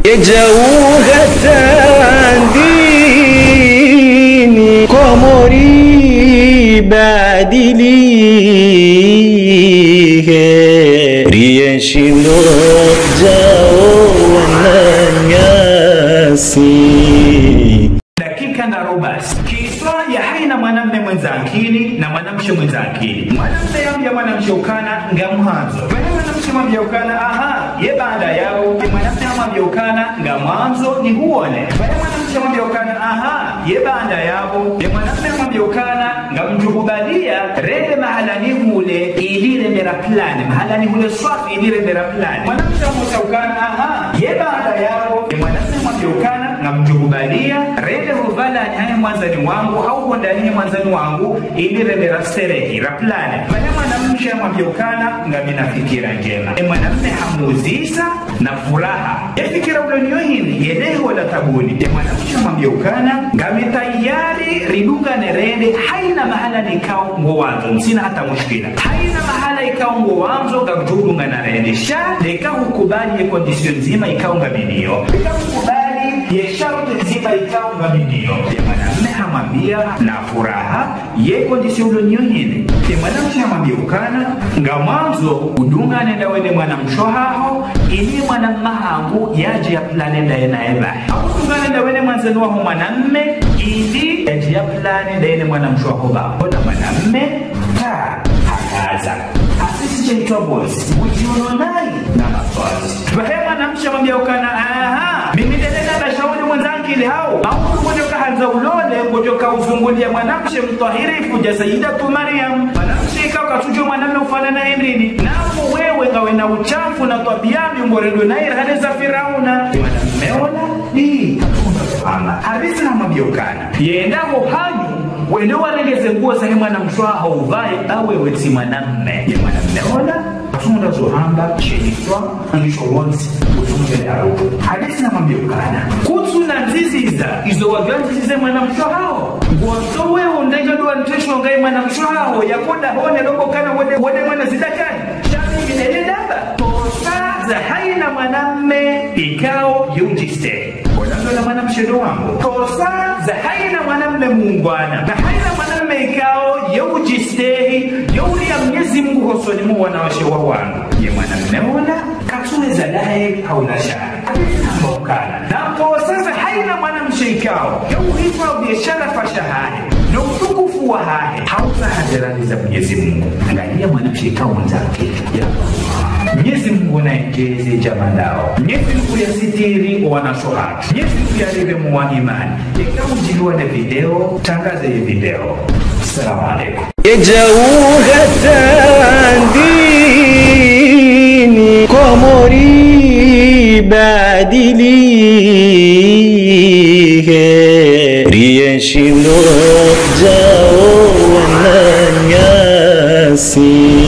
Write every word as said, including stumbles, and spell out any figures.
Yadjau hata ndini Komori badilihe, rienshi ndo djao wananyasi. Dakika ndraru basi. Kiswa ya haina mwanamme mwendza akili na mwanamshe mwendza akili. Mwanamme yambia mwanamshe ukana ngamwandzo. Pvale mwanamshe mwambia ukana, aha, ye baanda yapvo. Ye mwanamme hamwambia ukana ngamwandzo nihuone. Pvale mwanamshe mwambia ukana, aha, ye baanda yapvo. Ye mwanamme mwambia ukana ngamdjukubalia rende mahala nihule ili rende raplane. Mahala nihule swafi ili rende raplane. Mwanamshe hamwambia ukana, aha, ye baanda yapvo. Ye mwanamme mwambia ukana ngamdjukubalia rende huvala ni hahe mwandzani wangu, hau hondani he mwandzani wangu, ili rende rasterehi, raplane. Pvale mwanamshe hamwambia ukana ngamina fikira ndjema. Ye mwanamme hamuzisa na furaha. Ye fikira ulo nayo hindri, yeleho la tabuni. Ye mwanamshe hamwambia ukana ngami tayari ridungane rende, haina mahala nikao ngowandzo, ntsina hata mushkila. Haina mahala ikao ngowandzo, ngamdjudungana rende. Sha, neka hukubali ye condition ndzima ikao ngami nayo. Neka hukubali ye sharti ndzima ikao ngami nayo. Ye mwanamme hamwambia na furaha, ye condition ulo nayo hindri. Ye mwanamshe hamwambia ukana ngamwandzo udungane ndawe ne mwanamshe haho, ili mwanamme hangu yadje yaplane ndaye naye bahi. Hau udungane ndawe ne mwandzani waho mwanamme, ili yadje yaplane ndaye ne mwanamshe haho bahi. Ona mwanamme, ta, hakaza. Asisi sha itwa bosi. Udjiono nayi na maswazi. Pvahe mwanamshe hamwambia ukana, aha, mimi ndele naba shauri mwendza akili hau. Hau ngodjoka handza ulole, ngodjoka uzungulia mwanamshe mtwahirifu dja Sayyidatu Maryam. Mwanamshe ikao katsudjuwa mwanamme ufanana na hindrini. Napo wewe ngawe na uchafu na twabia mbi ngorendao nayi rahana za Firauna. Mwanamme ola, di, katsunda kuhama. Hadisi hamwambia ukana yenda ho hanyu, wende warenge ze nguo zahe mwanamshe haho upvae, ba wewe tsi mwanamme. Ye mwanamme ola, katsunda zo hamba, sha itwa, mwisho wontsi, utsundje daru. Hadisi hamwambia ukana kutsuna ndziziza, izo wadjuwa ndzizize mwanamshe haho. Ngondzo wewe undenge dua ntesho ngayi mwanamshe haho, yakoda hone loko kana wode, wode mwana zidakani. Sha mimi ndele naba. Tosa za haina mwanamme ikao yudjistehi. Ona ndola mwanamshe ndo wangu. Tosa za haina mwanamme mungwana. Na haina mwanamme ikao yudjistehi, yeuria Mnyezi Mungu hosoni mwa wanawashe wa wanu. Ye mwanamme ola, katsuweza lahe haula shahe. Hadisi hamwambia ukana na tosa za haina mwanamshe ikao yeuhifadhwi ye sharafa shahahe, no utukufu wahahe, hauza hadharani za Mnyezi Mungu. Angalia mwanamshe ikao mwendza akili. Ya Allah. Mnyezi Mungu naendjeze djamandao. Mnyezi Mungu yasitiri wanawashe hatru. Mnyezi Mungu yaripve mwa imani. Yeka udjiliwa ne video, tangaze ye video. Assalamu alaikum. Yadjau hata ndini Komori badilihe, rienshi ndo djao wananyasi.